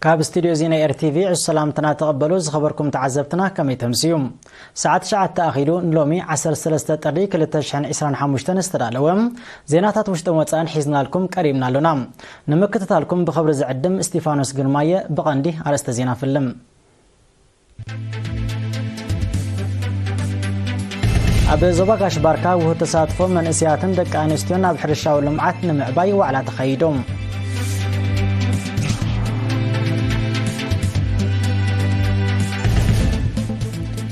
ካብ ስቱድዮ ዜና ኤር ቲ ቪ ዕሱ ሰላምትና ተቐበሉ። ዝኸበርኩም ተዓዘብትና፣ ከመይ ተምስዩ? ሰዓት ትሽዓተ ኣኺሉ፣ ንሎሚ ዓሰርተ ሰለስተ ጥሪ ክልተ ሽሕን ዕስራን ሓሙሽተን ዝተዳለወ ዜናታት ውሽጥን ወጻእን ሒዝናልኩም ቀሪብና ኣሎና። ንምክትታልኩም ብኽብሪ ዝዕድም እስጢፋኖስ ግርማየ። ብቐንዲ ኣርእስተ ዜና ፍልም። ኣብ ዞባ ጋሽ ባርካ ውሁድ ተሳትፎ መንእሰያትን ደቂ ኣንስትዮን ኣብ ሕርሻዊ ልምዓት ንምዕባይ ዋዕላ ተኻይዱ።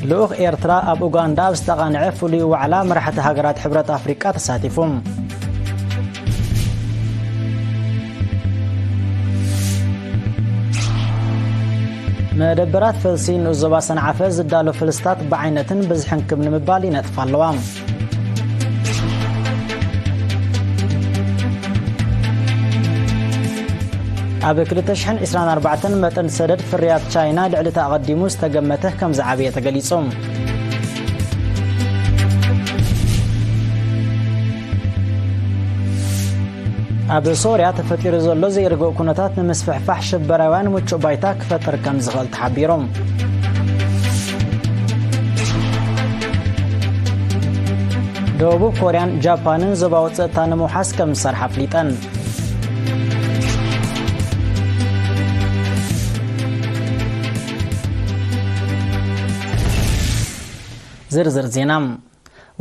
ልኡኽ ኤርትራ ኣብ ኡጋንዳ ኣብ ዝተቓንዐ ፍሉይ ዋዕላ መራሕቲ ሃገራት ሕብረት ኣፍሪቃ ተሳቲፉ። መደበራት ፈልሲ ንኡስ ዞባ ሰንዓፈ ዝዳሎ ፈልስታት ብዓይነትን ብዝሕን ክብ ንምባል ይነጥፋ ኣለዋ። ኣብ ክልተ ሽሕን ዕስራን ኣርባዕተን መጠን ሰደድ ፍርያት ቻይና ልዕሊ እቲ ኣቐዲሙ ዝተገመተ ከም ዝዓበየ ተገሊጹ። ኣብ ሶርያ ተፈጢሩ ዘሎ ዘይርግእ ኩነታት ንምስፍሕፋሕ ሽበራውያን ምቹእ ባይታ ክፈጥር ከም ዝኽእል ተሓቢሩ። ደቡብ ኮርያን ጃፓንን ዞባዊ ጸጥታ ንምውሓስ ከም ዝሰርሓ ኣፍሊጠን። ዝርዝር ዜና።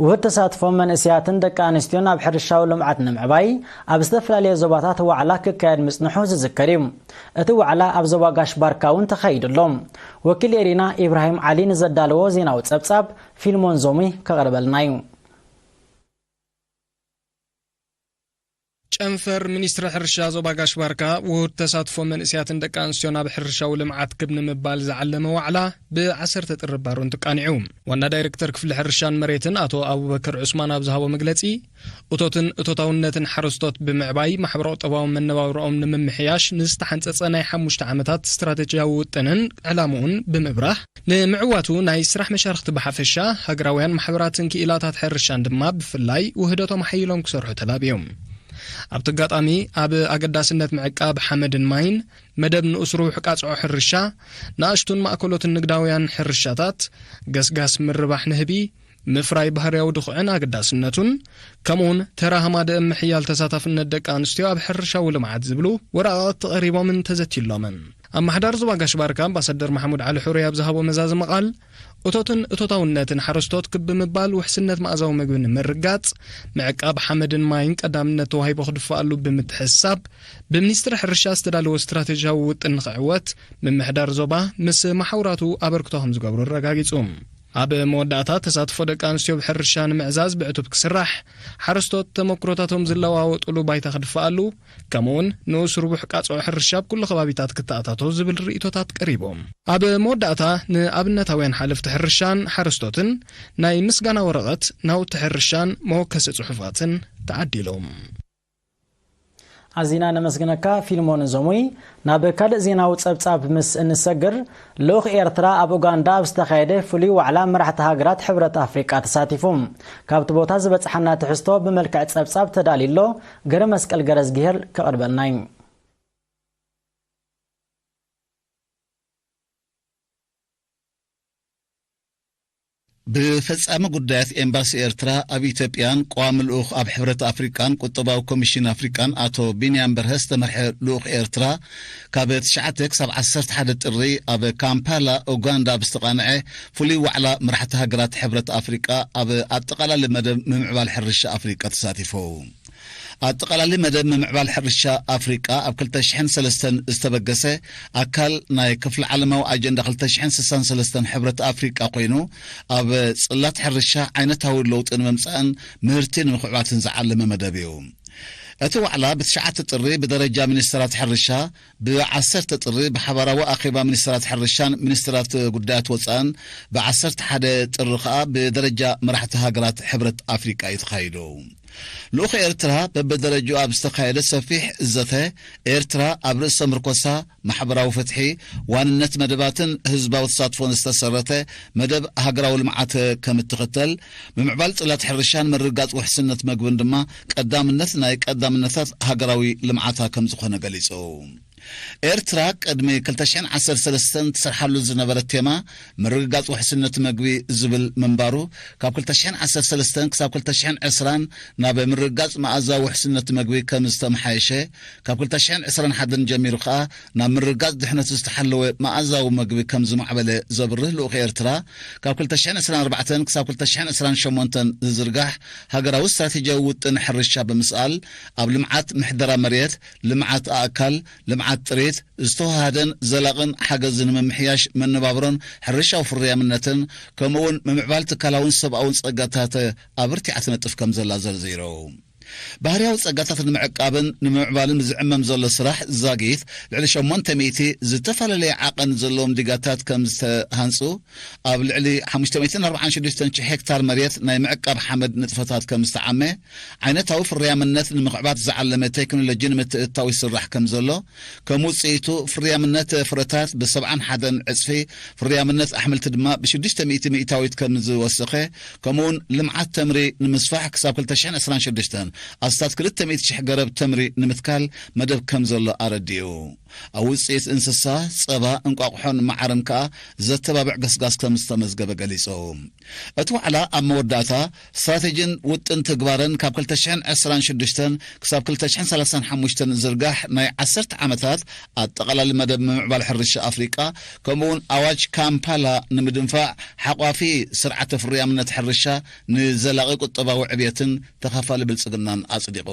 ውህድ ተሳትፎ መንእሰያትን ደቂ ኣንስትዮን ኣብ ሕርሻዊ ልምዓት ንምዕባይ ኣብ ዝተፈላለየ ዞባታት ዋዕላ ክካየድ ምጽንሑ ዝዝከር እዩ። እቲ ዋዕላ ኣብ ዞባ ጋሽ ባርካ እውን ተኻይዱ ኣሎ። ወኪል ኤሪና ኢብራሂም ዓሊ ንዘዳለዎ ዜናዊ ጸብጻብ ፊልሞን ዞሚ ከቕርበልና እዩ። ጨንፈር ሚኒስትሪ ሕርሻ ዞባ ጋሽ ባርካ ውሁድ ተሳትፎ መንእሰያትን ደቂ ኣንስትዮን ኣብ ሕርሻዊ ልምዓት ክብ ንምባል ዝዓለመ ዋዕላ ብዓሰርተ ጥሪ ባሮን ተቃኒዑ። ዋና ዳይሬክተር ክፍሊ ሕርሻን መሬትን ኣቶ ኣቡበከር ዑስማን ኣብ ዝሃቦ መግለጺ፣ እቶትን እቶታውነትን ሓረስቶት ብምዕባይ ማሕበረ ቁጠባዊ መነባብሮኦም ንምምሕያሽ ንዝተሓንጸጸ ናይ ሓሙሽተ ዓመታት ስትራተጂያዊ ውጥንን ዕላምኡን ብምብራህ፣ ንምዕዋቱ ናይ ስራሕ መሻርኽቲ ብሓፈሻ፣ ሃገራውያን ማሕበራትን ክኢላታት ሕርሻን ድማ ብፍላይ ውህደቶም ሓይሎም ክሰርሑ ተላብዮም። ኣብቲ ኣጋጣሚ ኣብ ኣገዳስነት ምዕቃብ ሓመድን ማይን፣ መደብ ንኡስ ርቡሕ ቃጽዖ ሕርሻ፣ ንኣሽቱን ማእከሎትን ንግዳውያን ሕርሻታት፣ ገስጋስ ምርባሕ ንህቢ፣ ምፍራይ ባህርያዊ ድኹዕን ኣገዳስነቱን፣ ከምኡውን ተራ ሃማደእ ምሕያል ተሳታፍነት ደቂ ኣንስትዮ ኣብ ሕርሻዊ ልምዓት ዝብሉ ወረቓቕቲ ቀሪቦምን ተዘትዩሎምን። ኣመሓዳሪ ዞባ ጋሽ ባርካ ኣምባሳደር ማሕሙድ ዓሊ ሑሪ ኣብ ዝሃቦ መዛዘሚ ቃል፣ እቶትን እቶታውነትን ሓረስቶት ክብ ብምባል ውሕስነት መኣዛዊ ምግቢ ንምርጋጽ፣ ምዕቃብ ሓመድን ማይን ቀዳምነት ተዋሂቡ ክድፈኣሉ ብምትሕስሳብ፣ ብሚኒስትሪ ሕርሻ ዝተዳለወ ስትራተጂያዊ ውጥን ንኽዕወት ምምሕዳር ዞባ ምስ መሓውራቱ ኣበርክቶ ከም ዝገብሩ ኣረጋጊጹ። ኣብ መወዳእታ፣ ተሳትፎ ደቂ ኣንስትዮ ብሕርሻ ንምዕዛዝ ብዕቱብ ክስራሕ፣ ሓረስቶት ተመክሮታቶም ዝለዋወጡሉ ባይታ ክድፈኣሉ፣ ከምኡውን ንኡስ ርቡሕ ቃጽዖ ሕርሻ ኣብ ኩሉ ከባቢታት ክተኣታቶ ዝብል ርእይቶታት ቀሪቡ። ኣብ መወዳእታ፣ ንኣብነታውያን ሓለፍቲ ሕርሻን ሓረስቶትን ናይ ምስጋና ወረቐት፣ ናውቲ ሕርሻን መወከሲ ጽሑፋትን ተዓዲሉ። ኣዚና ነመስግነካ ፊልሞን ዞሙይ። ናብ ካልእ ዜናዊ ጸብጻብ ምስ እንሰግር፣ ልኡኽ ኤርትራ ኣብ ኡጋንዳ ኣብ ዝተኻየደ ፍሉይ ዋዕላ መራሕቲ ሃገራት ሕብረት ኣፍሪቃ ተሳቲፉ። ካብቲ ቦታ ዝበጽሓና ትሕዝቶ ብመልክዕ ጸብጻብ ተዳልዩ ኣሎ። ገረ መስቀል ገረዝግሄር ከቕርበልና እዩ። ብፈጻሚ ጉዳያት ኤምባሲ ኤርትራ ኣብ ኢትዮጵያን ቀዋሚ ልኡኽ ኣብ ሕብረት ኣፍሪቃን ቁጠባዊ ኮሚሽን ኣፍሪቃን ኣቶ ቢንያም በርሀ ዝተመርሐ ልኡኽ ኤርትራ፣ ካብ ትሽዓተ ክሳብ ዓሰርተ ሓደ ጥሪ ኣብ ካምፓላ ኡጋንዳ ኣብ ዝተቓንዐ ፍሉይ ዋዕላ መራሕቲ ሃገራት ሕብረት ኣፍሪቃ ኣብ ኣጠቓላሊ መደብ ምምዕባል ሕርሻ ኣፍሪቃ ተሳቲፉ። ኣጠቓላሊ መደብ ምምዕባል ሕርሻ ኣፍሪቃ ኣብ ክልተ ሽሕን ሰለስተን ዝተበገሰ ኣካል ናይ ክፍለ ዓለማዊ ኣጀንዳ ክልተ ሽሕን ስሳን ሰለስተን ሕብረት ኣፍሪቃ ኮይኑ፣ ኣብ ጽላት ሕርሻ ዓይነታዊ ለውጢ ንምምጻእን ምህርቲ ንምኽዕባትን ዝዓለመ መደብ እዩ። እቲ ዋዕላ ብትሽዓተ ጥሪ ብደረጃ ሚኒስትራት ሕርሻ፣ ብዓሰርተ ጥሪ ብሓባራዊ ኣኼባ ሚኒስትራት ሕርሻን ሚኒስትራት ጉዳያት ወጻእን፣ ብዓሰርተ ሓደ ጥሪ ከኣ ብደረጃ መራሕቲ ሃገራት ሕብረት ኣፍሪቃ እዩ ተኻይዱ። ልኡኽ ኤርትራ በብደረጃኡ ኣብ ዝተኻየደ ሰፊሕ ዘተ፣ ኤርትራ ኣብ ርእሰ ምርኮሳ፣ ማሕበራዊ ፍትሒ፣ ዋንነት መደባትን ህዝባዊ ተሳትፎን ዝተሰረተ መደብ ሃገራዊ ልምዓት ከም እትኽተል፣ ምምዕባል ጽላት ሕርሻን ምርግጋጽ ውሕስነት መግብን ድማ ቀዳምነት ናይ ቀዳምነታት ሃገራዊ ልምዓታ ከም ዝኾነ ገሊጹ። ኤርትራ ቅድሚ ክልተ ሽሕን ዓሰርተ ሰለስተን ትሰርሓሉ ዝነበረት ቴማ ምርግጋጽ ውሕስነት መግቢ ዝብል ምንባሩ፣ ካብ ክልተ ሽሕን ዓሰርተ ሰለስተን ክሳብ ክልተ ሽሕን ዕስራን ናብ ምርግጋጽ መኣዛዊ ውሕስነት መግቢ ከም ዝተመሓየሸ፣ ካብ ክልተ ሽሕን ዕስራን ሓደን ጀሚሩ ከኣ ናብ ምርግጋጽ ድሕነቱ ዝተሓለወ መኣዛዊ መግቢ ከም ዝማዕበለ ዘብርህ ልኡኽ ኤርትራ፣ ካብ ክልተ ሽሕን ዕስራን ኣርባዕተን ክሳብ ክልተ ሽሕን ዕስራን ሸሞንተን ዝዝርጋሕ ሃገራዊ ስትራቴጂያዊ ውጥን ሕርሻ ብምስኣል፣ ኣብ ልምዓት ምሕደራ መሬት፣ ልምዓት ኣእካል፣ ልምዓት ጥሪት፣ ዝተወሃደን ዘላቕን ሓገዝ ንምምሕያሽ መነባብሮን ሕርሻዊ ፍርያምነትን፣ ከምኡ'ውን ምምዕባል ትካላውን ሰብኣውን ጸጋታት ኣበርቲዓ ትነጥፍ ከም ዘላ ዘርዚሩ። ባህርያዊ ጸጋታት ንምዕቃብን ንምምዕባልን ብዝዕመም ዘሎ ስራሕ ዛጊት፣ ልዕሊ ሸሞንተ ሚእቲ ዝተፈላለየ ዓቐን ዘለዎም ዲጋታት ከም ዝተሃንጹ፣ ኣብ ልዕሊ ሓሙሽተ ሚእትን ኣርባዓን ሽዱሽተን ሽሕ ሄክታር መሬት ናይ ምዕቃብ ሓመድ ንጥፈታት ከም ዝተዓመ፣ ዓይነታዊ ፍርያምነት ንምኽዕባት ዝዓለመ ቴክኖሎጂ ንምትእትታው ይስራሕ ከም ዘሎ፣ ከም ውጽኢቱ ፍርያምነት ፍረታት ብሰብዓን ሓደን ዕጽፊ፣ ፍርያምነት ኣሕምልቲ ድማ ብሽዱሽተ ሚእቲ ሚእታዊት ከም ዝወሰኸ፣ ከምኡውን ልምዓት ተምሪ ንምስፋሕ ክሳብ ክልተ ሽሕን ዕስራን ሽዱሽተን ኣስታት ክልተ ሚእቲ ሽሕ ገረብ ተምሪ ንምትካል መደብ ከም ዘሎ ኣረዲኡ። ኣብ ውጽኢት እንስሳ፣ ጸባ፣ እንቋቑሖን መዓርን ከኣ ዘተባብዕ ገስጋስ ከም ዝተመዝገበ ገሊጹ። እቲ ዋዕላ ኣብ መወዳእታ፣ ስትራቴጂን ውጥን ትግባረን ካብ ክልተ ሽሕን ዕስራን ሽዱሽተን ክሳብ ክልተ ሽሕን ሰላሳን ሓሙሽተን ዝርጋሕ ናይ ዓሰርተ ዓመታት ኣጠቓላሊ መደብ ምምዕባል ሕርሻ ኣፍሪቃ፣ ከምኡ'ውን ኣዋጅ ካምፓላ ንምድንፋዕ ሓቋፊ ስርዓተ ፍርያምነት ሕርሻ ንዘላቒ ቁጠባዊ ዕብየትን ተኻፋሊ ብልጽግናን ኣጽዲቑ።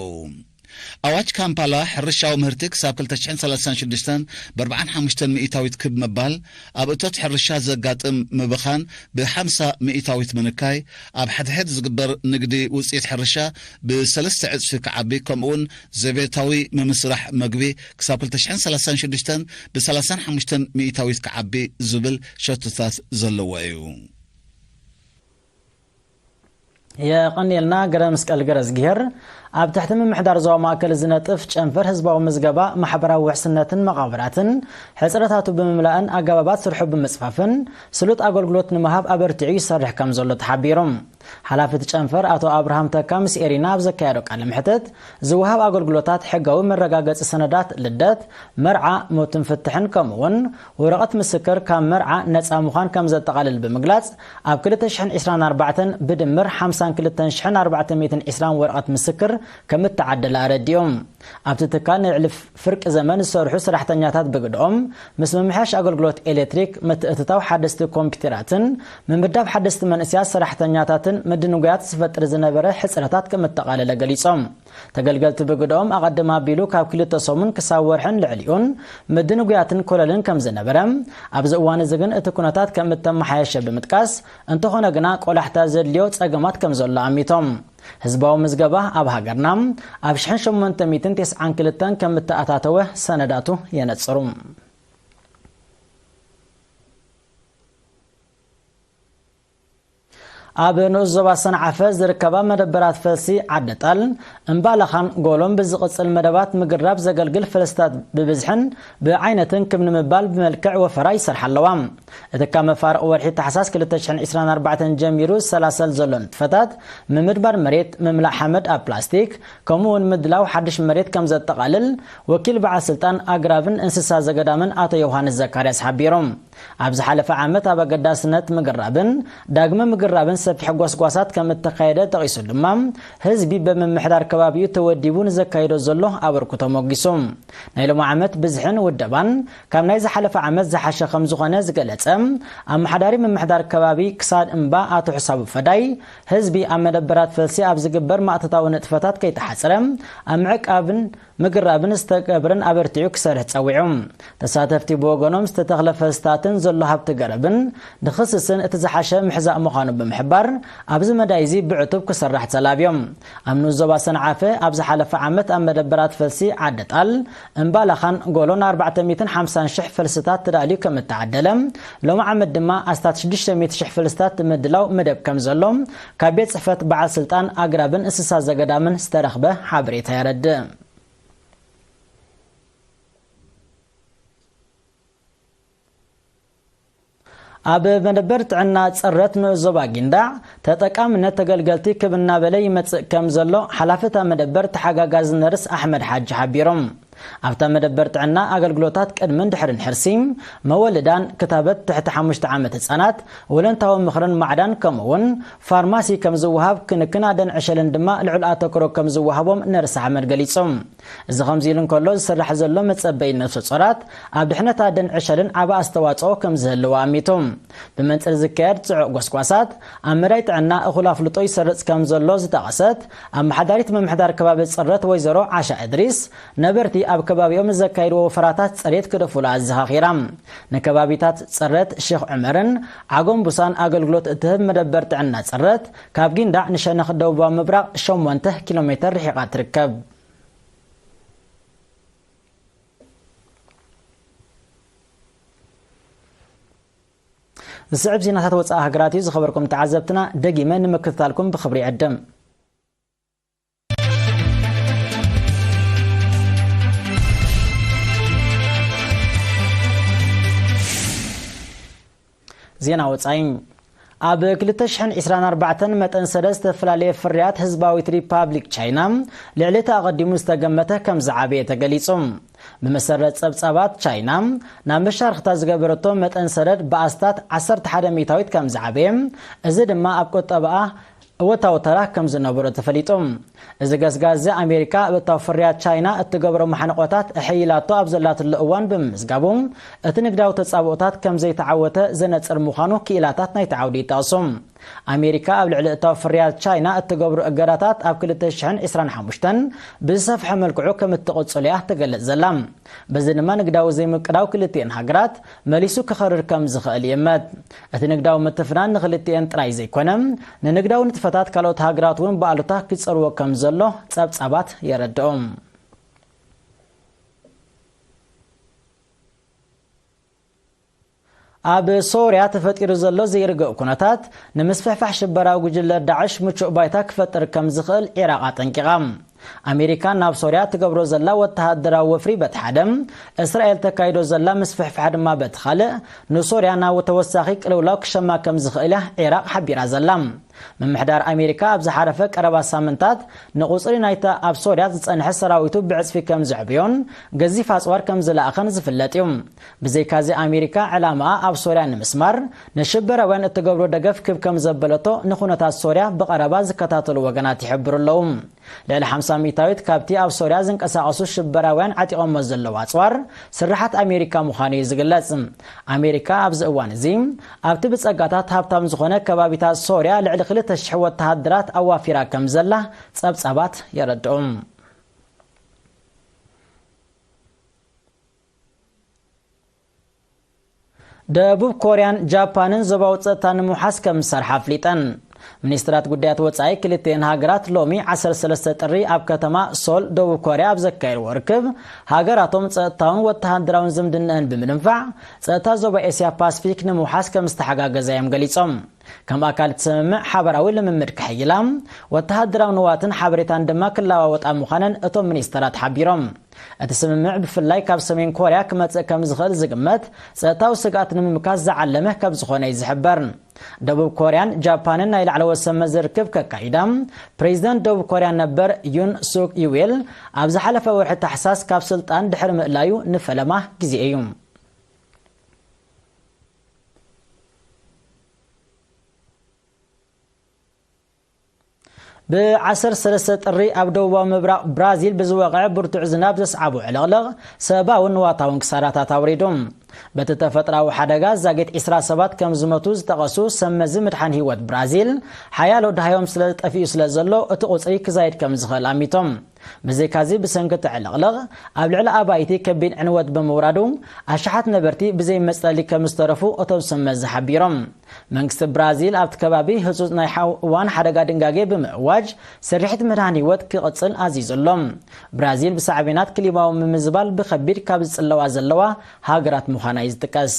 ኣዋጅ ካምፓላ፣ ሕርሻዊ ምህርቲ ክሳብ ክልተ ሽሕን ሰላሳን ሽዱሽተን ብኣርባዓን ሓሙሽተን ሚእታዊት ክብ ምባል፣ ኣብ እቶት ሕርሻ ዘጋጥም ምብኻን ብሓምሳ ሚእታዊት ምንካይ፣ ኣብ ሕድሕድ ዝግበር ንግዲ ውጽኢት ሕርሻ ብሰለስተ ዕጽፊ ክዓቢ፣ ከምኡ'ውን ዘቤታዊ ምምስራሕ መግቢ ክሳብ ክልተ ሽሕን ሰላሳን ሽዱሽተን ብሰላሳን ሓሙሽተን ሚእታዊት ክዓቢ ዝብል ሸቶታት ዘለዎ እዩ። የቐንየልና ገረ መስቀል ገረዝግሄር። ኣብ ትሕቲ ምምሕዳር ዞባ ማእከል ዝነጥፍ ጨንፈር ህዝባዊ ምዝገባ ማሕበራዊ ውሕስነትን መቓብራትን፣ ሕጽረታቱ ብምምላእን ኣገባባት ስርሑ ብምጽፋፍን ስሉጥ ኣገልግሎት ንምሃብ ኣበርቲዑ ይሰርሕ ከም ዘሎ ተሓቢሩ። ሓላፊ እቲ ጨንፈር ኣቶ ኣብርሃም ተካ ምስ ኤሪና ኣብ ዘካየዶ ቃለ መሕትት፣ ዝወሃብ ኣገልግሎታት ሕጋዊ መረጋገጺ ሰነዳት ልደት፣ መርዓ፣ ሞትን ፍትሕን ከምኡ'ውን ወረቐት ምስክር ካብ መርዓ ነጻ ምዃን ከም ዘጠቓልል ብምግላጽ፣ ኣብ ክልተ ሽሕን ዕስራን ኣርባዕተን ብድምር ሓምሳን ክልተን ሽሕን ኣርባዕተ ሚእትን ዕስራን ወረቐት ምስክር ከም እተዓደለ ኣረዲኡ። ኣብቲ ትካል ንልዕሊ ፍርቂ ዘመን ዝሰርሑ ሰራሕተኛታት ብግድኦም፣ ምስ ምምሕያሽ ኣገልግሎት ኤሌክትሪክ፣ ምትእትታው ሓደስቲ ኮምፒተራትን ምምዳብ ሓደስቲ መንእሰያት ሰራሕተኛታትን ምድንጉያት ዝፈጥር ዝነበረ ሕጽረታት ከም እተቓለለ ገሊጾም። ተገልገልቲ ብግድኦም፣ ኣቐድም ኣቢሉ ካብ ክልተ ሰሙን ክሳብ ወርሕን ልዕሊኡን ምድንጉያትን ኮለልን ከም ዝነበረ፣ ኣብዚ እዋን እዚ ግን እቲ ኩነታት ከም እተመሓየሸ ብምጥቃስ፣ እንተኾነ ግና ቆላሕታ ዘድልዮ ጸገማት ከም ዘሎ ኣሚቶም። ህዝባዊ ምዝገባ ኣብ ሃገርና ኣብ ሽሕን ሸሞንተ ሚእትን ተስዓን ክልተን ከም እተኣታተወ ሰነዳቱ የነጽሩ። ኣብ ንኡስ ዞባ ሰንዓፈ ዝርከባ መደበራት ፈልሲ ዓዲ ጣል፣ እምባላኻን ጎሎን ብዝቕጽል መደባት ምግራብ ዘገልግል ፈልስታት ብብዝሕን ብዓይነትን ክብ ንምባል ብመልክዕ ወፈራ ይሰርሓ ኣለዋ። እቲ ካብ መፋርቕ ወርሒ ታሕሳስ ክልተ ሽሕን ዕስራን ኣርባዕተን ጀሚሩ ዝሰላሰል ዘሎ ንጥፈታት፣ ምምድባር መሬት፣ ምምላእ ሓመድ ኣብ ፕላስቲክ፣ ከምኡ እውን ምድላው ሓድሽ መሬት ከም ዘጠቓልል፣ ወኪል በዓል ስልጣን ኣግራብን እንስሳ ዘገዳምን ኣቶ ዮሃንስ ዘካርያስ ሓቢሮም። ኣብ ዝሓለፈ ዓመት ኣብ ኣገዳስነት ምግራብን ዳግመ ምግራብን ሰፊሕ ጎስጓሳት ከም እተኻየደ ጠቒሱ ድማ፣ ህዝቢ ብምምሕዳር ከባቢኡ ተወዲቡ ንዘካየዶ ዘሎ ኣበርክቶ ሞጊሱ። ናይ ሎሚ ዓመት ብዝሕን ውደባን ካብ ናይ ዝሓለፈ ዓመት ዝሓሸ ከም ዝኾነ ዝገለጸ ኣመሓዳሪ ምምሕዳር ከባቢ ክሳድ እምባ ኣቶ ሕሳቡ ፈዳይ፣ ህዝቢ ኣብ መደበራት ፈልሲ ኣብ ዝግበር ማእቶታዊ ንጥፈታት ከይተሓጽረ ኣብ ምዕቃብን ምግራብን ዝተገብረን ኣበርቲዑ ክሰርሕ ጸዊዑ። ተሳተፍቲ ብወገኖም ዝተተኽለ ፈልስታትን ዘሎ ሃብቲ ገረብን ንኽስስን እቲ ዝሓሸ ምሕዛእ ምዃኑ ብምሕባር፣ ኣብዚ መዳይ እዚ ብዕቱብ ክስራሕ ተላብዮም። ኣብ ንኡስ ዞባ ሰንዓፈ ኣብ ዝሓለፈ ዓመት ኣብ መደበራት ፈልሲ ዓዲ ጣል፣ እምባላኻን ጎሎን ኣርባዕተ ሚእትን ሓምሳን ሽሕ ፈልስታት ተዳልዩ ከም እተዓደለ፣ ሎሚ ዓመት ድማ ኣስታት ሽዱሽተ ሚእቲ ሽሕ ፈልስታት ምድላው መደብ ከም ዘሎ ካብ ቤት ጽሕፈት በዓል ስልጣን ኣግራብን እንስሳ ዘገዳምን ዝተረኽበ ሓበሬታ የረድእ። ኣብ መደበር ጥዕና ጽረት ንኡስ ዞባ ጊንዳዕ፣ ተጠቃምነት ተገልገልቲ ክብ እናበለ ይመጽእ ከም ዘሎ ሓላፊ እታ መደበር ተሓጋጋዚ ነርስ ኣሕመድ ሓጂ ሓቢሮም። ኣብታ መደበር ጥዕና ኣገልግሎታት ቅድምን ድሕርን ሕርሲ፣ መወልዳን ክታበት ትሕቲ ሓሙሽተ ዓመት ህጻናት፣ ወለንታዊ ምኽርን ማዕዳን ከምኡ እውን ፋርማሲ ከም ዝወሃብ ክንክን ኣደን ዕሸልን ድማ ልዑል ኣተኩሮ ከም ዝወሃቦም ነርስ ኣሕመድ ገሊጹ። እዚ ከምዚ ኢሉ እንከሎ ዝስራሕ ዘሎ መጸበዪ ነፍሰ ጾራት ኣብ ድሕነት ኣደን ዕሸልን ዓቢ ኣስተዋጽኦ ከም ዝህልዎ ኣሚቱ። ብመንጽር ዝካየድ ጽዑቕ ጎስጓሳት ኣብ መዳይ ጥዕና እኹል ኣፍልጦ ይሰርጽ ከም ዘሎ ዝጠቐሰት ኣመሓዳሪት ምምሕዳር ከባቢ ጽረት ወይዘሮ ዓሻ እድሪስ፣ ነበርቲ ኣብ ከባቢኦም ዘካይድዎ ወፈራታት ጽሬት ክደፉላ ኣዘኻኺራ። ንከባቢታት ጽረት ሼኽ ዑመርን ዓጎምቡሳን ኣገልግሎት እትህብ መደበር ጥዕና ጽረት ካብ ጊንዳዕ ንሸነኽ ደቡባዊ ምብራቕ ሸሞንተ ኪሎ ሜትር ርሒቓ ትርከብ። ዝስዕብ ዜናታት ወጻኢ ሃገራት እዩ። ዝኸበርኩም ተዓዘብትና፣ ደጊመ ንምክትታልኩም ብኽብሪ ይዕድም። ዜና ወጻኢ። ኣብ ክልተ ሽሕን ዕስራን ኣርባዕተን መጠን ሰደድ ዝተፈላለየ ፍርያት ህዝባዊት ሪፓብሊክ ቻይና ልዕሊ እቲ ኣቐዲሙ ዝተገመተ ከም ዝዓበየ ተገሊጹ። ብመሰረት ጸብጻባት፣ ቻይና ናብ መሻርኽታ ዝገበረቶ መጠን ሰደድ ብኣስታት ዓሰርተ ሓደ ሚእታዊት ከም ዝዓበየ፣ እዚ ድማ ኣብ ቁጠባኣ እወታዊ ተራ ከም ዝነበሮ ተፈሊጡ። እዚ ገስጋስ እዚ ኣሜሪካ ኣብ እታው ፍርያት ቻይና እትገብሮ ማሕንቆታት ኣሐይላቶ ኣብ ዘላትሉ እዋን ብምምዝጋቡ፣ እቲ ንግዳዊ ተጻብኦታት ከም ዘይተዓወተ ዘነጽር ምዃኑ ክኢላታት ናይቲ ዓውዲ ይጠቕሱ። ኣሜሪካ ኣብ ልዕሊ እታው ፍርያት ቻይና እትገብሮ እገዳታት ኣብ ክልተ ሽሕን ዕስራን ሓሙሽተን ብዝሰፍሐ መልክዑ ከም እትቕጽሎ እያ ትገልጽ ዘላ። በዚ ድማ ንግዳዊ ዘይምቅዳው ክልቲኤን ሃገራት መሊሱ ክኸርር ከም ዝኽእል ይእመት። እቲ ንግዳዊ ምትፍናን ንክልቲኤን ጥራይ ዘይኮነ፣ ንንግዳዊ ንጥፈታት ካልኦት ሃገራት እውን ብኣሉታ ክጸልዎ ከም ዘሎ ጸብጻባት የረድኡ። ኣብ ሶርያ ተፈጢሩ ዘሎ ዘይርግእ ኩነታት ንምስፍሕፋሕ ሽበራዊ ጉጅለ ዳዕሽ ምቹእ ባይታ ክፈጥር ከም ዝኽእል ዒራቕ ኣጠንቂቓ። ኣሜሪካ ናብ ሶርያ ትገብሮ ዘላ ወተሃደራዊ ወፍሪ በቲ ሓደ፣ እስራኤል ተካይዶ ዘላ ምስፍሕፋሕ ድማ በቲ ካልእ፣ ንሶርያ ናብ ተወሳኺ ቅልውላው ክሸማ ከም ዝኽእል እያ ዒራቕ ሓቢራ ዘላ። ምምሕዳር ኣሜሪካ ኣብ ዝሓለፈ ቀረባ ሳምንታት ንቁጽሪ ናይታ ኣብ ሶርያ ዝጸንሐ ሰራዊቱ ብዕጽፊ ከም ዘዕብዮን ገዚፍ ኣጽዋር ከም ዝለኣኸን ዝፍለጥ እዩ። ብዘይካዚ ኣሜሪካ ዕላማኣ ኣብ ሶርያ ንምስማር ንሽበራውያን እትገብሮ ደገፍ ክብ ከም ዘበለቶ ንኩነታት ሶርያ ብቐረባ ዝከታተሉ ወገናት ይሕብሩ ኣለዉ። ልዕሊ ሓምሳ ሚእታዊት ካብቲ ኣብ ሶርያ ዝንቀሳቐሱ ሽበራውያን ዓጢቖሞ ዘለዉ ኣጽዋር ስርሓት ኣሜሪካ ምዃኑ እዩ ዝግለጽ። ኣሜሪካ ኣብዚ እዋን እዚ ኣብቲ ብጸጋታት ሃብታም ዝኾነ ከባቢታት ሶርያ ልዕሊ ክልተ ሽሕ ወተሃደራት ኣዋፊራ ከም ዘላ ጸብጻባት የረድኡ። ደቡብ ኮርያን ጃፓንን ዞባዊ ጸጥታ ንምውሓስ ከም ዝሰርሓ ኣፍሊጠን። ሚኒስትራት ጉዳያት ወጻኢ ክልቲኤን ሃገራት ሎሚ ዓሰርተ ሰለስተ ጥሪ ኣብ ከተማ ሶል ደቡብ ኮርያ ኣብ ዘካየድዎ ርክብ፣ ሃገራቶም ጸጥታውን ወተሃደራውን ዝምድነአን ብምድንፋዕ፣ ጸጥታ ዞባ ኤስያ ፓስፊክ ንምውሓስ ከም ዝተሓጋገዛ እዮም ገሊጾም። ከም ኣካል እቲ ስምምዕ ሓበራዊ ልምምድ ክሕይላ፣ ወተሃደራዊ ንዋትን ሓበሬታን ድማ ክለዋወጣ ምዃነን እቶም ሚኒስተራት ሓቢሮም። እቲ ስምምዕ ብፍላይ ካብ ሰሜን ኮርያ ክመጽእ ከም ዝኽእል ዝግመት ጸጥታዊ ስግኣት ንምምካት ዝዓለመ ከም ዝኾነ እዩ ዝሕበር። ደቡብ ኮርያን ጃፓንን ናይ ላዕለዎት ሰብ መዚ ርክብ ከካይዳ፣ ፕሬዚደንት ደቡብ ኮርያ ነበር ዩን ሱክ ዩዌል ኣብ ዝሓለፈ ወርሒ ታሕሳስ ካብ ስልጣን ድሕሪ ምእላዩ ንፈለማ ግዜ እዩ። ብ ዓሰርተ ሰለስተ ጥሪ ኣብ ደቡባዊ ምብራቕ ብራዚል ብዝወቕዐ ብርቱዕ ዝናብ ዘስዓቦ ዕልቕልቕ ሰብኣውን ንዋታውን ክሳራታት ኣውሪዱ። በቲ ተፈጥራዊ ሓደጋ ዛጊት ዕስራ ሰባት ከም ዝመቱ ዝጠቐሱ ሰብ መዚ ምድሓን ህይወት ብራዚል፣ ሓያሎ ደሃዮም ስለ ጠፊኡ ስለ ዘሎ እቲ ቁጽሪ ክዛይድ ከም ዝኽእል ኣሚቶም። ብዘይካዚ ብሰንኪ እቲ ዕልቕልቕ ኣብ ልዕሊ ኣባይቲ ከቢድ ዕንወት ብምውራዱ ኣሽሓት ነበርቲ ብዘይ መጽለሊ ከም ዝተረፉ እቶም ሰብ መዚ ሓቢሮም። መንግስቲ ብራዚል ኣብቲ ከባቢ ህጹጽ ናይ ሓው-፣ እዋን ሓደጋ ድንጋጌ ብምእዋጅ ስርሒት ምድሓን ህይወት ክቕጽል ኣዚዙ ኣሎ። ብራዚል ብሳዕቤናት ክሊማዊ ምምዝባል ብኸቢድ ካብ ዝጽለዋ ዘለዋ ሃገራት ምዃና እዩ ዝጥቀስ።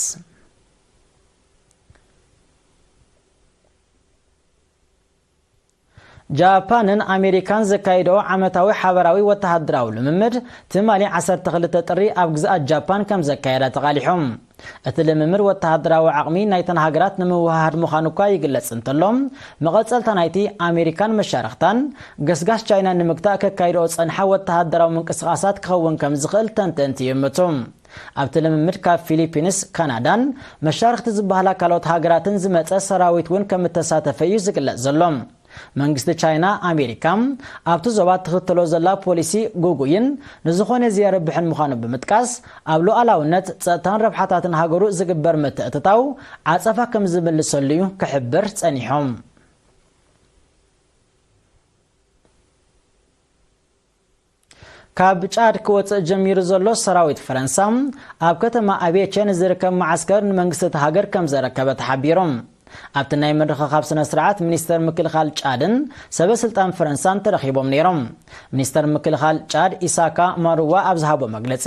ጃፓንን ኣሜሪካን ዘካይድኦ ዓመታዊ ሓበራዊ ወተሃደራዊ ልምምድ ትማሊ ዓሰርተ ክልተ ጥሪ ኣብ ግዝኣት ጃፓን ከም ዘካየዳ ተቓሊሖም። እቲ ልምምድ ወተሃደራዊ ዓቕሚ ናይተን ሃገራት ንምውህሃድ ምዃኑ እኳ ይግለጽ እንተሎ፣ መቐጸልታ ናይቲ ኣሜሪካን መሻርኽታን ገስጋስ ቻይና ንምግታእ ከካይድኦ ዝጸንሓ ወተሃደራዊ ምንቅስቓሳት ክኸውን ከም ዝኽእል ተንተንቲ ይእምቱ። ኣብቲ ልምምድ ካብ ፊሊፒንስ፣ ካናዳን መሻርኽቲ ዝበሃላ ካልኦት ሃገራትን ዝመጸ ሰራዊት እውን ከም እተሳተፈ እዩ ዝግለጽ ዘሎ። መንግስቲ ቻይና፣ ኣሜሪካ ኣብቲ ዞባ ትኽተሎ ዘላ ፖሊሲ ግጉይን ንዝኾነ ዘየርብሕን ምዃኑ ብምጥቃስ፣ ኣብ ሉዓላውነት፣ ጸጥታን ረብሓታትን ሃገሩ ዝግበር ምትእትታው ዓጸፋ ከም ዝምልሰሉ እዩ ክሕብር ጸኒሖም። ካብ ጫድ ክወጽእ ጀሚሩ ዘሎ ሰራዊት ፈረንሳ፣ ኣብ ከተማ ኣቤቼ ንዝርከብ መዓስከር ንመንግስቲ እቲ ሃገር ከም ዘረከበ ተሓቢሩ። ኣብቲ ናይ ምርኽኻብ ስነ ስርዓት፣ ሚኒስተር ምክልኻል ጫድን ሰበ ስልጣን ፈረንሳን ተረኺቦም ነይሮም። ሚኒስተር ምክልኻል ጫድ ኢሳካ ማሩዋ ኣብ ዝሃቦ መግለጺ፣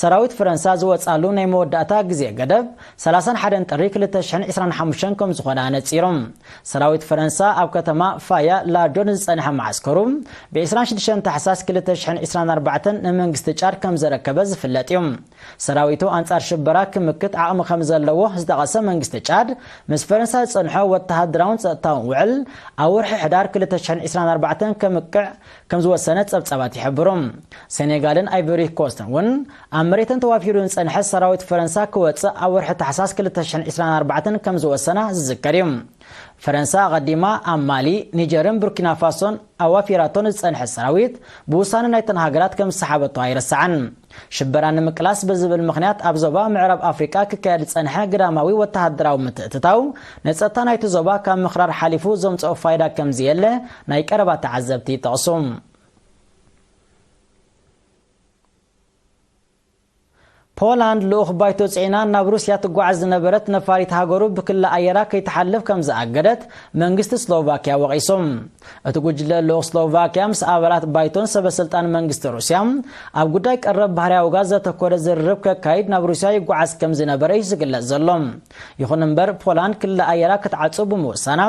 ሰራዊት ፈረንሳ ዝወጻሉ ናይ መወዳእታ ግዜ ገደብ ሰላሳን ሓደን ጥሪ ክልተ ሽሕን ዕስራን ሓሙሽተን ከም ዝኾነ ኣነጺሩ። ሰራዊት ፈረንሳ ኣብ ከተማ ፋያ ላርዶ ንዝጸንሐ መዓስከሩ፣ ብ ዕስራን ሽዱሽተን ታሕሳስ ክልተ ሽሕን ዕስራን ኣርባዕተን ንመንግስቲ ጫድ ከም ዘረከበ ዝፍለጥ እዩ። ሰራዊቱ ኣንጻር ሽበራ ክምክት ዓቕሚ ከም ዘለዎ ዝጠቐሰ መንግስቲ ጫድ፣ ምስ ፈረንሳ ዝጸንሖ ወተሃደራውን ጸጥታውን ውዕል፣ ኣብ ወርሒ ሕዳር ክልተ ሽሕን ዕስራን ኣርባዕተን ከምቅዕ ከም ዝወሰነ ጸብጻባት ይሕብሩ። ሴኔጋልን ኣይቨሪ ኮስትን እውን ኣብ መሬተን ተዋፊሩ ዝጸንሐ ሰራዊት ፈረንሳ ክወጽእ ኣብ ወርሒ ታሕሳስ ክልተ ሽሕን ዕስራን ኣርባዕተን ከም ዝወሰና ዝዝከር እዩ። ፈረንሳ ኣቐዲማ ኣብ ማሊ፣ ኒጀርን ቡርኪና ፋሶን ኣዋፊራቶ ንዝጸንሐ ሰራዊት፣ ብውሳነ ናይተን ሃገራት ከም ዝሰሓበቶ ኣይረስዓን። ሽበራ ንምቅላስ ብዝብል ምኽንያት፣ ኣብ ዞባ ምዕራብ ኣፍሪቃ ክካየድ ዝጸንሐ ግዳማዊ ወተሃደራዊ ምትእትታው፣ ንጸጥታ ናይቲ ዞባ ካብ ምኽራር ሓሊፉ ዘምጽኦ ፋይዳ ከም ዘየለ ናይ ቀረባ ተዓዘብቲ ይጠቕሱ። ፖላንድ ልኡኽ ባይቶ ጽዒና ናብ ሩስያ ትጓዓዝ ዝነበረት ነፋሪት ሃገሩ ብክሊ ኣየራ ከይትሓልፍ ከም ዝኣገደት መንግስቲ ስሎቫኪያ ወቒሱ። እቲ ጉጅለ ልኡኽ ስሎቫኪያ ምስ ኣባላት ባይቶን ሰበ ስልጣን መንግስቲ ሩስያ ኣብ ጉዳይ ቀረብ ባህርያዊ ጋዝ ዘተኮረ ዝርርብ ከካይድ ናብ ሩስያ ይጓዓዝ ከም ዝነበረ እዩ ዝግለጽ ዘሎ። ይኹን እምበር፣ ፖላንድ ክሊ ኣየራ ክትዓጹ ብምውሳና፣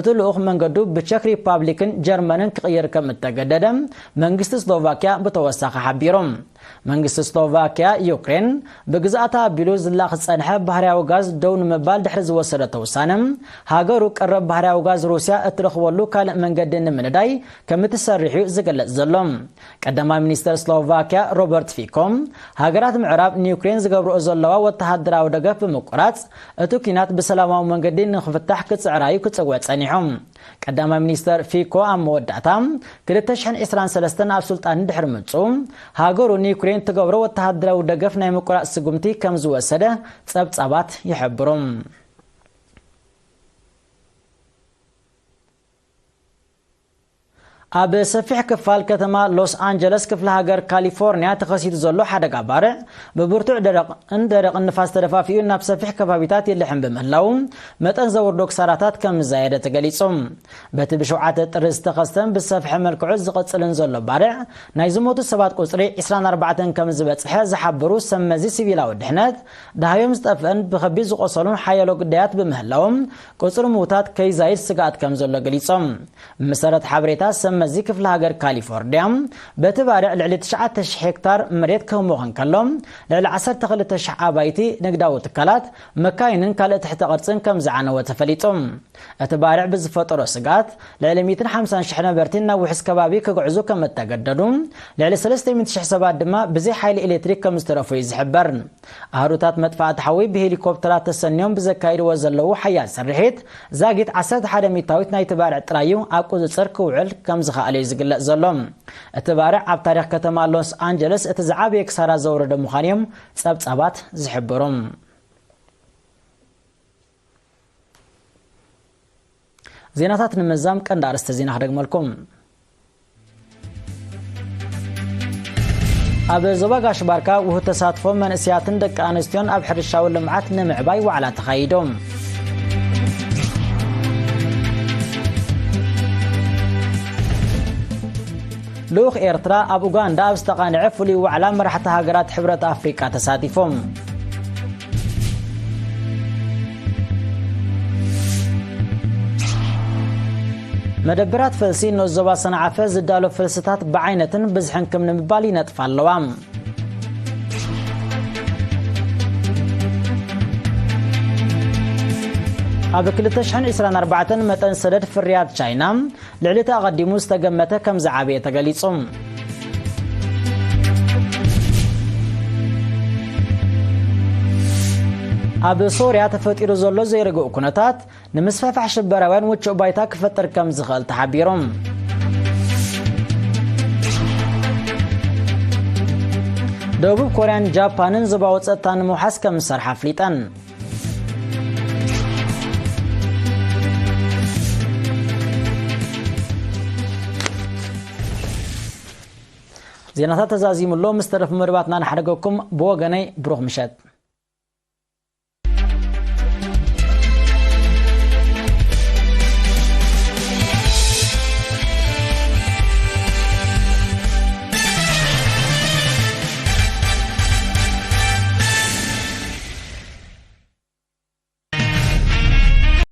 እቲ ልኡኽ መንገዱ ብቸክ ሪፓብሊክን ጀርመንን ክቕይር ከም እተገደደ መንግስቲ ስሎቫኪያ ብተወሳኺ ሓቢሩ። መንግስቲ ስሎቫኪያ፣ ዩክሬን ብግዝኣታ ኣቢሉ ዝላኽ ዝጸንሐ ባህርያዊ ጋዝ ደው ንምባል ድሕሪ ዝወሰደቶ ውሳነ፣ ሃገሩ ቀረብ ባህርያዊ ጋዝ ሩስያ እትረኽበሉ ካልእ መንገዲ ንምንዳይ ከም እትሰርሕ እዩ ዝግለጽ ዘሎ። ቀዳማይ ሚኒስተር ስሎቫኪያ ሮበርት ፊኮ፣ ሃገራት ምዕራብ ንዩክሬን ዝገብርኦ ዘለዋ ወተሃደራዊ ደገፍ ብምቁራጽ፣ እቲ ኲናት ብሰላማዊ መንገዲ ንኽፍታሕ ክጽዕራ እዩ ክጽውዕ ጸኒሑ። ቀዳማይ ሚኒስተር ፊኮ ኣብ መወዳእታ ክልተ ሽሕን ዕስራን ሰለስተን ኣብ ስልጣን ድሕሪ ምምጽኡ፣ ሃገሩ ንዩክሬን ትገብሮ ወተሃደራዊ ደገፍ ናይ ምቁራጽ ስጉምቲ ከም ዝወሰደ ጸብጻባት ይሕብሩ። ኣብ ሰፊሕ ክፋል ከተማ ሎስ ኣንጀለስ ክፍለ ሃገር ካሊፎርኒያ ተኸሲቱ ዘሎ ሓደጋ ባርዕ፣ ብብርቱዕ ደረቕን ደረቕን ንፋስ ተደፋፊኡ ናብ ሰፊሕ ከባቢታት ይልሕም ብምህላው፣ መጠን ዘውርዶ ክሳራታት ከም ዝዛየደ ተገሊጹ። በቲ ብሸውዓተ ጥሪ ዝተኸስተን ብዝሰፍሐ መልክዑ ዝቕጽልን ዘሎ ባርዕ፣ ናይ ዝሞቱ ሰባት ቁጽሪ ዕስራን ኣርባዕተን ከም ዝበጽሐ ዝሓበሩ ሰብ መዚ ሲቪላዊ ድሕነት፣ ደሃዮም ዝጠፍአን ብኸቢድ ዝቖሰሉን ሓያሎ ግዳያት ብምህላዎም፣ ቁጽሪ ምዉታት ከይዛይድ ስግኣት ከም ዘሎ ገሊጾም። ብመሰረት ሓበሬታ ሰብ መዚ ክፍለ ሃገር ካሊፎርኒያ፣ በቲ ባርዕ ልዕሊ ትሽዓተ ሽሕ ሄክታር መሬት ክህሞኽ እንከሎ፣ ልዕሊ ዓሰርተ ክልተ ሽሕ ኣባይቲ፣ ንግዳዊ ትካላት፣ መካይንን ካልእ ትሕተ ቅርጽን ከም ዝዓነወ ተፈሊጡ። እቲ ባርዕ ብዝፈጠሮ ስግኣት፣ ልዕሊ ሚእትን ሓምሳን ሽሕ ነበርቲ ናብ ውሑስ ከባቢ ክግዕዙ ከም እተገደዱ፣ ልዕሊ ሰለስተ ሚእቲ ሽሕ ሰባት ድማ ብዘይ ሓይሊ ኤሌክትሪክ ከም ዝተረፉ እዩ ዝሕበር። ኣሃዱታት መጥፋእቲ ሓዊ ብሄሊኮፕተራት ተሰንዮም ብዘካይድዎ ዘለዉ ሓያል ስርሒት፣ ዛጊት ዓሰርተ ሓደ ሚእታዊት ናይቲ ባርዕ ጥራይ እዩ ኣብ ቁጽጽር ክውዕል ከም ዝኸኣለ እዩ ዝግለጽ ዘሎ። እቲ ባርዕ ኣብ ታሪኽ ከተማ ሎስ ኣንጀለስ እቲ ዝዓበየ ክሳራ ዘውረደ ምዃኑ እዮም ጸብጻባት ዝሕብሩ። ዜናታት ንምዛም ቀንዲ ኣርእስተ ዜና ክደግመልኩም። ኣብ ዞባ ጋሽ ባርካ ውሁድ ተሳትፎ መንእሰያትን ደቂ ኣንስትዮን ኣብ ሕርሻዊ ልምዓት ንምዕባይ ዋዕላ ተኻይዱ። ልኡኽ ኤርትራ ኣብ ኡጋንዳ ኣብ ዝተቓንዐ ፍሉይ ዋዕላ መራሕቲ ሃገራት ሕብረት ኣፍሪቃ ተሳቲፎም። መደበራት ፈልሲ ንኡስ ዞባ ሰንዓፈ ዝዳሎ ፈልስታት ብዓይነትን ብዝሕን ክም ንምባል ይነጥፋ ኣለዋ። ኣብ ክልተ ሽሕን ዕስራን ኣርባዕተን መጠን ሰደድ ፍርያት ቻይና ልዕሊ እቲ ኣቐዲሙ ዝተገመተ ከም ዝዓበየ ተገሊጹ። ኣብ ሶርያ ተፈጢሩ ዘሎ ዘይርግእ ኩነታት ንምስፍሕፋሕ ሽበራውያን ምቹእ ባይታ ክፈጥር ከም ዝኽእል ተሓቢሩ። ደቡብ ኮርያን ጃፓንን ዞባዊ ጸጥታ ንምውሓስ ከም ዝሰርሓ ኣፍሊጠን። ዜናታት ተዛዚሙ ኣሎ። ምስ ተረፉ መደባትና ንሓደገኩም። ብወገነይ ብሩኽ ምሸት።